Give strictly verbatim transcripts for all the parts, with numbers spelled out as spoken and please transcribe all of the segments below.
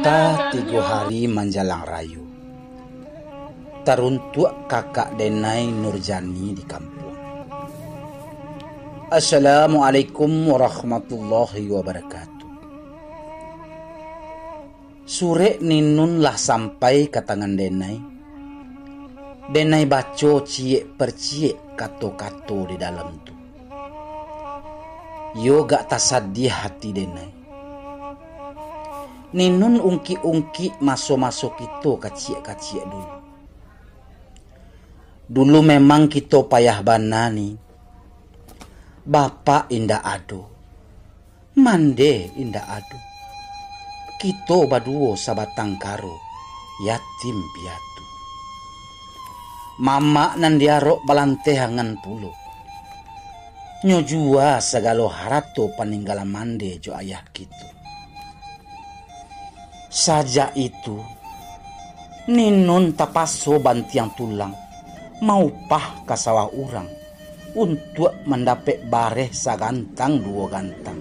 Carita tigo hari manjalang rayo. Taruntuak kakak denai Nurjani di kampuang. Assalamualaikum warahmatullahi wabarakatuh. Surek Ninun lah sampai ka tangan denai. Denai baco ciek per ciek kato-kato di dalam tu. Iyo gak tasadiah hati denai. Ninun ungkik-ungkik maso-maso kito kaciak-kaciak dulu. Dulu memang kito payah bana ni. Bapak indak ado. Mande indak ado. Kito baduo sabatang karo, yatim piatu. Mamak nan diarok balantehangan pulo. Nyo jua sagalo harato paninggalan mande jo ayah kito. Sajak itu, Ninun tapaso bantiang tulang, maupah ka sawah urang, untuak mandapek bareh sagantang duo gantang,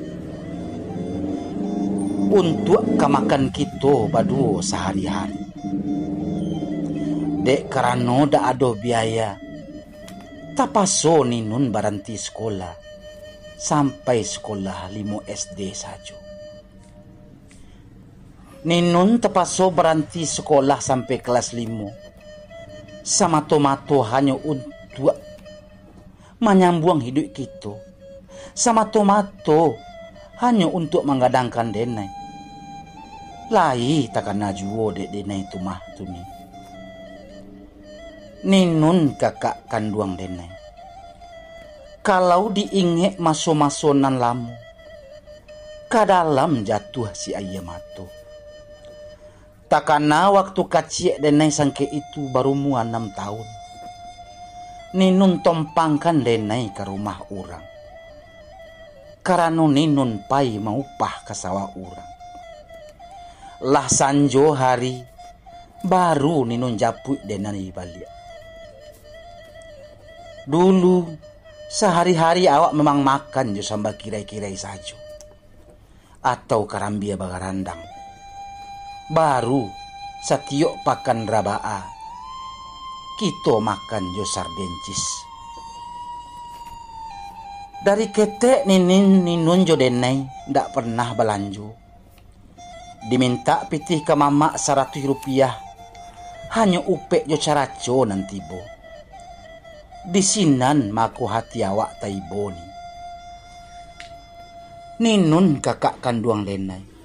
untuak ka makan kito baduo sahari-hari. Dek karano dak ado biaya, tapaso Ninun baranti sekolah, sampai sekolah limo S D sajo. Ninun tapaso baranti sekolah sampai kelas limo, samato-mato hanyo untuak manyambuang hiduik kito, samato-mato hanyo untuak manggadangkan denai. Lai takana juo dek denai tu mah tu ni. Ninun kakak kanduang denai. Kalau diingek maso-maso nan lamo, ka dalam jatuah si aia mato. Takana waktu kaciak denai sangkek itu barumua anam taun, Ninun tompangkan denai ka rumah urang. Karano Ninun pai maupah ka sawah urang. Lah sanjo hari, baru Ninun japuik denai baliak. Dulu, sahari-hari awak memang makan jo samba kirai-kirai sajo, atau karambia bagarandang. Baru, satiok pakan rabaa, kito makan jo sardencis. Dari ketek Ninun, Ninun jo denai ndak pernah balanjo. Dimintak pitih ka mamak saratuih rupiah, hanyo upek jo caraco nan tibo. Di sinan mako hati awak taibo ni. Ninun kakak kanduang denai.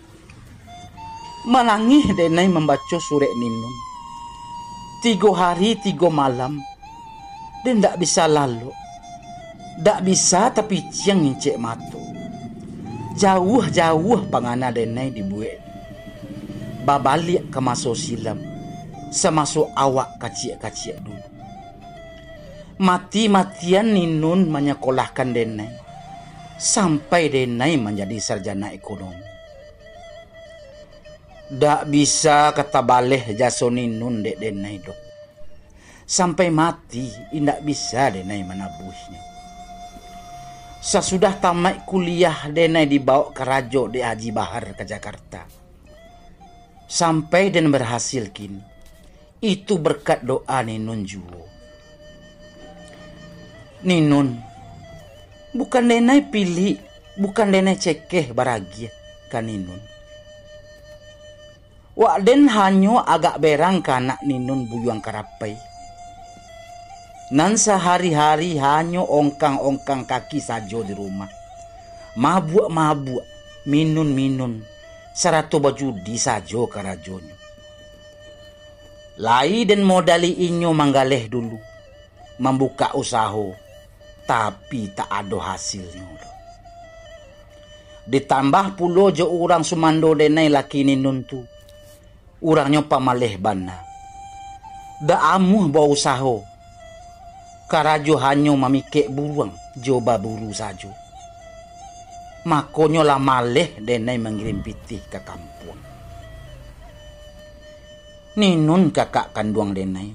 Manangih denai mambaco surek Ninun. Tigo hari tigo malam, den dak bisa lalok, dak bisa tapiciang incek mato. Jauah-jauah pangana denai dibuek. Babaliak ka maso silam, samaso awak kaciak-kaciak dulu. Mati-matian Ninun manyakolahkan denai, sampai denai manjadi sarjana ekonomi. Dak bisa ka tabaleh jaso Ninun dek denai doh. Sampai mati, indak bisa denai manabuihnyo. Sasudah tamaik kuliah, denai dibawok karajo dek Haji Bahar ka Jakarta. Sampai den barhasil kini. Itu berkat doa Ninun juo. Ninun, bukan denai pilik, bukan denai cekeh baragiah ka Ninun. Wak den hanyo agak berang ka anak Ninun Buyuang Karapai. Nan sahari-hari hanyo ongkang-ongkang kaki sajo di rumah. Mabuak-mabuak, minun-minun, sarato bajudi sajo karajonyo. Lai den modali inyo manggaleh dulu, mambukak usaho, tapi tak ado hasilnyo doh. Ditambah pulo jo urang sumando denai laki Ninun tu, urangnyo pamaleh bana. Dak amuah bausaho, karajo hanyo mamikek buruang jo baburu sajo. Makonyo lah maleh denai mangirim pitih ka kampuang. Ninun kakak kanduang denai.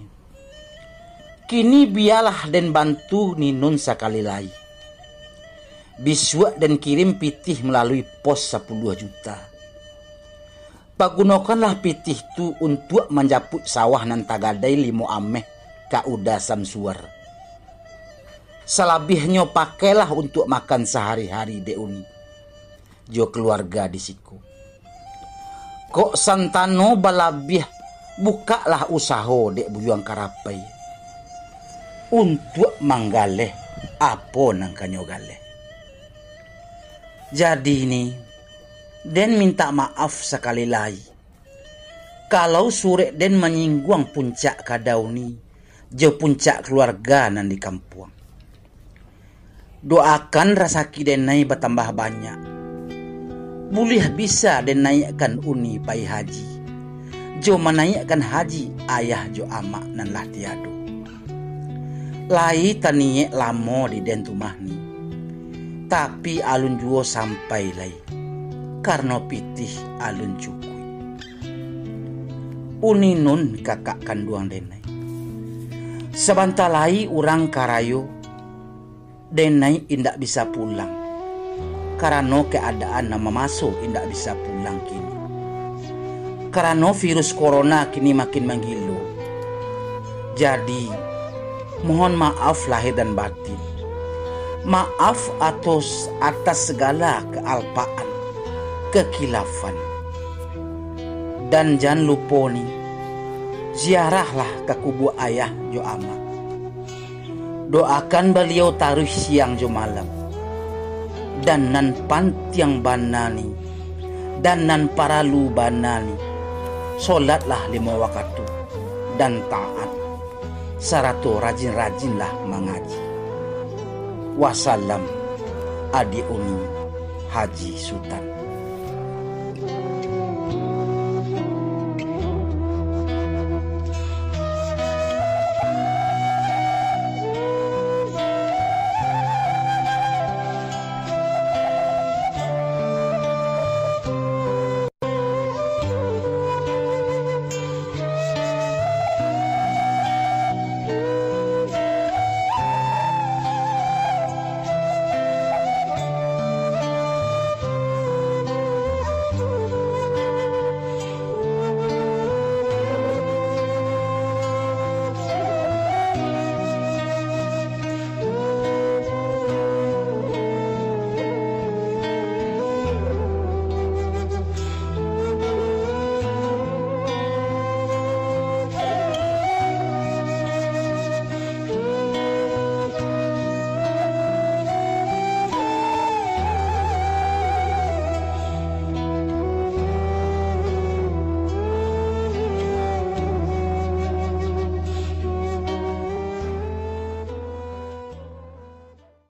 Kini bialah den bantu Ninun sakali lai. Bisuak den kirim pitih malalui pos sapuluah juta. Pagunokanlah pitih tu untuak manjapuik sawah nan tagadai limo ameh ka Uda Samsuar. Salabiahnyo pakailah untuak makan sahari-hari dek Uni jo kaluarga di siko. Kok santano balabiah, bukaklah usaho dek Buyuang Karapai untuak manggaleh apo nan kanyo galeh. Jadi ni, den mintak maaf sakali lai, kalau surek den manyingguang puncak kada Uni jo puncak kaluarga nan di kampuang. Doakan rasaki denai batambah banyak. Buliah bisa den naikkan Uni pai haji, jo manaiakkan haji ayah jo amak nan lah tiado. Lai taniek lamo di den tu mah ni, tapi alun juo sampai lai, karano pitih alun cukuik. Uni Nun, kakak kanduang denai, sabanta lai urang karayo, denai indak bisa pulang, karano keadaan nan mamaso indak bisa pulang kini. Karano virus corona kini makin manggilo. Jadi, mohon maaf lahir dan batin. Maaf atas, atas segala kealpaan, kekilafan. Dan jan lupo ni, ziarahlah ka kubua ayah jo amak. Doakan baliau taruih siang jo malam. Dan nan pantiang bana ni, dan nan paralu bana ni, solatlah limo wakatu, dan taat, sarato rajin-rajinlah mangaji. Wasalam, adiak Uni, Haji Sutan.